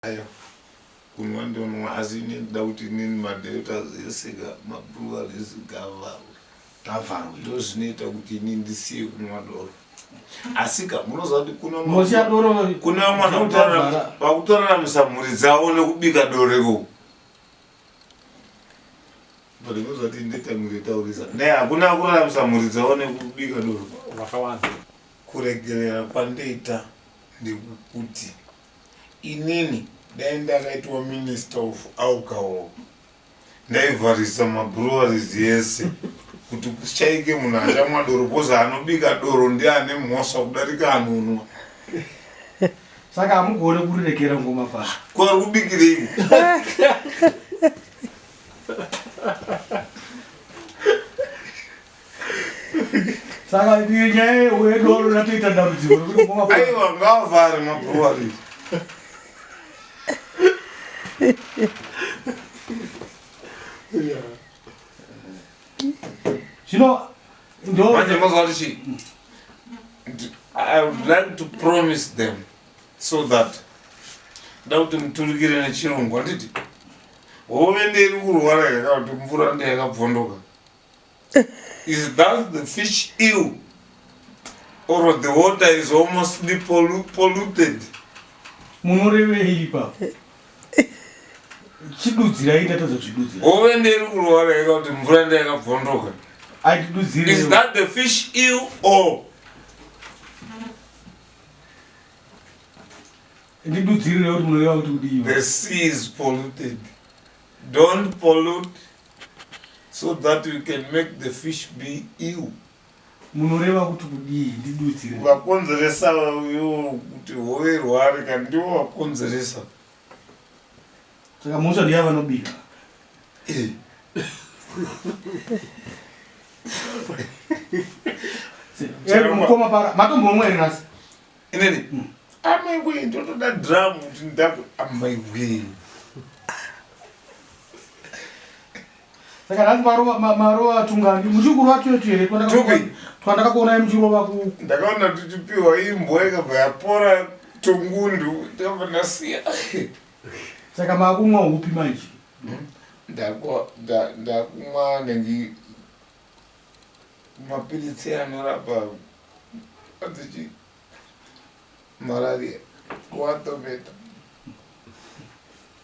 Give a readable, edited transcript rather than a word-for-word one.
Ayo kunwa ndonwa asi ini ndida kuti inini madeltas ese ka mabreweries ngavharwe. Ngavharwe. Ndozvinoita kuti ini ndisiye kunwa doro. Asi ka munoziva kuti kuna Unosiya doro kuna vamwe vanhu vakutoraramisa mhuri dzavo nekubika doro ikoko. But munoziva kuti ndoita mhuri itaurisa. Ne hakuna kuraramisa mhuri dzavo nekubika doro. Vakawanda. Kuregerera kwandoita ndekukuti Inini dai ndakaitwa minister of alcohol ndaivharisa mabreweries yese kuti kushaike munhu achamwa doro bcause anobika doro ndiye ane mhosva kudarika anonwa. Saka hamugone kurirekera ngoma pano. Ko ari kubikirei? Saka nyaya yedoro ratoita dambudziko rekuti ngoma pano. Aiwa ngavavhare mabreweries. Zvino ndo Manje moziva kuti chii? I would like to promise them so that nda kuti muturikire nechirungu handiti hove ndiri kurwara here kana kuti mvura ndeyakabvondoka. Is that the fish ill or the water is almost polluted? Munorevei ipapo? Chidudzirai ndatadza kuchidudzira. Hove ndiri kurwara here kuti mvura ndeyakabvondoka? Aitidudzire. Is that the fish ill or Ndidudzirire kuti munoreva kuti kudii. The sea is polluted. Don't pollute so that you can make the fish be ill. Munoreva kuti kudii? Ndidudzire. Vakonzeresa yo kuti hove irware kana ndivo vakonzeresa. Saka mhosva ndiya vanobika. Eh. Eh, mukoma para matombonwa here nhasi? Inini? Amai wee ndotoda drum kuti ndaku amai wee. Saka nhasi marova marova tungani muchiri kurova tuye tuye here Tupi. twandakakuonai muchirova ku Ndakaona tichipiwa imbwa ikabva yapora tungundu ndikabva ndasiya. Saka makumwa upi manje? Ndakumwa nengi mapiritsi anorapa adzichi malaria kuatometa.